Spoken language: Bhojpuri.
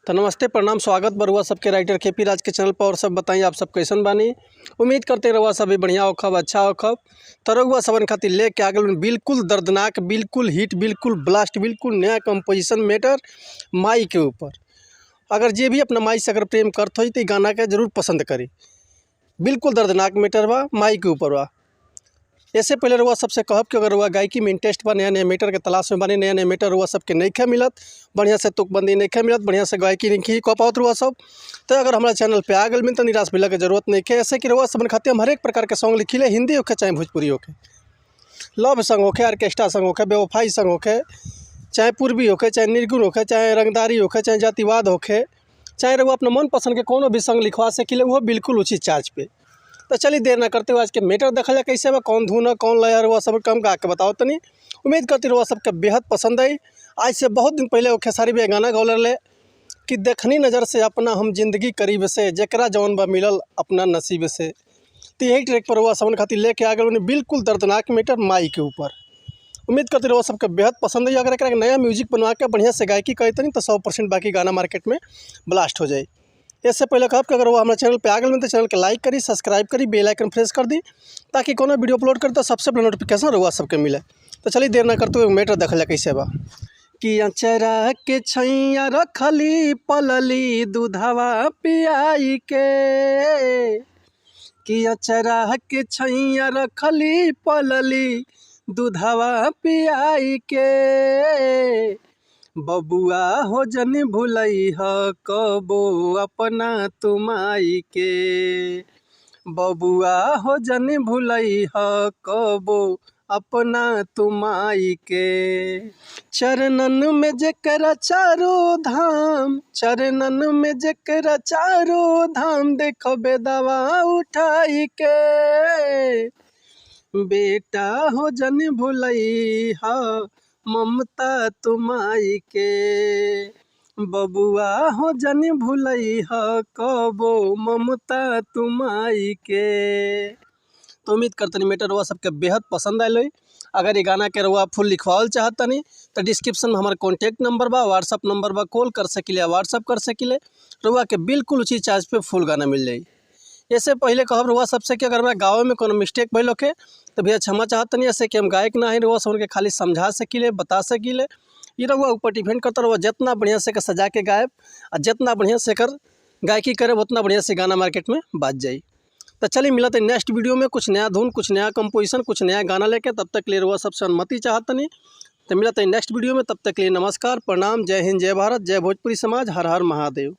तो नमस्ते, प्रणाम, स्वागत बरुआ सबके राइटर के पी राज के चैनल पर। और सब बताइए आप सब कैसन बानी। उम्मीद करते रहुआ सभी बढ़िया होखब, अच्छा होखब। तो रहुआ सबन खातिर लेके आ गइल बिल्कुल दर्दनाक, बिल्कुल हिट, बिल्कुल ब्लास्ट, बिल्कुल नया कंपोजिशन मैटर माई के ऊपर। अगर जे भी अपना माई से अगर प्रेम करत होई तो गाना के जरूर पसंद करी। बिल्कुल दर्दनाक मैटर बा, माई के ऊपर बा। इससे पहले रउआ सबसे कहब कि अगर रउआ गायकी में इंटरेस्ट बा, नया नया मैटर के तलाश में बानी, नया नया मैटर रउआ सबके नइखे मिलत, बढ़िया से तुकबंदी नइखे मिलत, बढ़िया से गायकी नइखे कह पावत रउआ सब, तो अगर हमारा चैनल पे आ गइल बानी तो निराश भइला के जरूरत नइखे। ऐसे कि रउआ सबन खातिर हम हरेक प्रकार के सॉन्ग लिखिले, हिंदी होखे चाहे भोजपुरी होखे, लव सॉन्ग होखे, ऑर्केस्ट्रा सॉन्ग होखे, बेवफाई सॉन्ग होखे, चाहे पूर्वी होखे, चाहे निर्गुण होखे, चाहे रंगदारी होखे, चाहे जातिवाद होखे, चाहे रउआ अपना मनपसंद के कोनो भी सॉन्ग लिखवा सकिले, उहो बिल्कुल उचित चार्ज पे। तो चलिए देर ना करते हुए आज के मैटर देखल जाए कैसे बा, कौन धुन है, कौन लय है, रउआ सब कम गा के बताओ तनी। उम्मीद करती रउआ सबके बेहद पसंद आई। आज से बहुत दिन पहले वो खेसारी भैया गाना गौले रहे कि देखनी नज़र से अपना हम जिंदगी करीब से, जेकरा जौन बा मिलल अपना नसीब से। तो यही ट्रैक पर रउआ सबन खातिर लेके आ गइल बिल्कुल दर्दनाक मैटर माई के ऊपर। उम्मीद करती रउआ सबके बेहद पसंद आई। अगर एकरा के नया म्यूजिक बनवा के बढ़िया से गायकी करे तनी तो 100% बाकी गाना मार्केट में ब्लास्ट हो जाए। इससे पहले कहब कि अगर वो हमारे चैनल पे आ गइल तो चैनल के लाइक करी, सब्सक्राइब करी, बेल आइकन प्रेस कर दी, ताकि कोनो वीडियो अपलोड करी तो सबसे पहले नोटिफिकेशन रउआ सबके मिले। तो चलिए देर ना करते हुए मैटर देखल जाए कैसे बा। कि अचरा के छैया रखली पलली दूधवा पियाई के, कि अचरा के छैया रखली पलली दूधवा पियाई के, बबुआ हो जन भुलई ह कबो अपना तुमाई के, बबुआ हो जन भुलई ह कबो अपना तुमाई के। चरणन में जेकरा चारो धाम, चरणन में जेकरा चारो धाम, देखो बेदवा उठाई के, बेटा हो जन भुलई ह ममता तुमाई के, बबुआ हो जन भुलई ह कबो ममता तुमाई के। तो उम्मीद करतनी मैटर रउआ सबके बेहद पसंद आयल होई। अगर ये गाना के रउआ फुल लिखवावल चाहतनी तो डिस्क्रिप्शन में हमारे कॉन्टैक्ट नंबर बा, व्हाट्सअप नंबर बा, कॉल कर सकिले, व्हाट्सअप कर सकिले। रउआ के बिल्कुल उचित चार्ज पे फुल गाना मिल जाई। इससे पहले कहब रउआ सबसे कि अगर हमारा गाँव में कोनो मिस्टेक भइल होखे तो भैया क्षमा चाहतनी, ऐसे कि हम गायक ना है, रउआ सबन के खाली समझा सकिले, बता सकिले। ये रउआ ऊपर डिपेंड करता, रउआ जितना बढ़िया से एकर सजा के गायब और जितना बढ़िया से एकर गायकी करे उतना बढ़िया से गाना मार्केट में बाज जाई। तो चलिए मिलते हैं नेक्स्ट वीडियो में कुछ नया धुन, कुछ नया कंपोजिशन, कुछ नया गाना लेके। तब तक के लिए रउआ सबसे अनुमति चाहतनी। तो मिलते हैं नेक्स्ट वीडियो में, तब तक के लिए नमस्कार, प्रणाम, जय हिंद, जय भारत, जय भोजपुरी समाज, हर हर महादेव।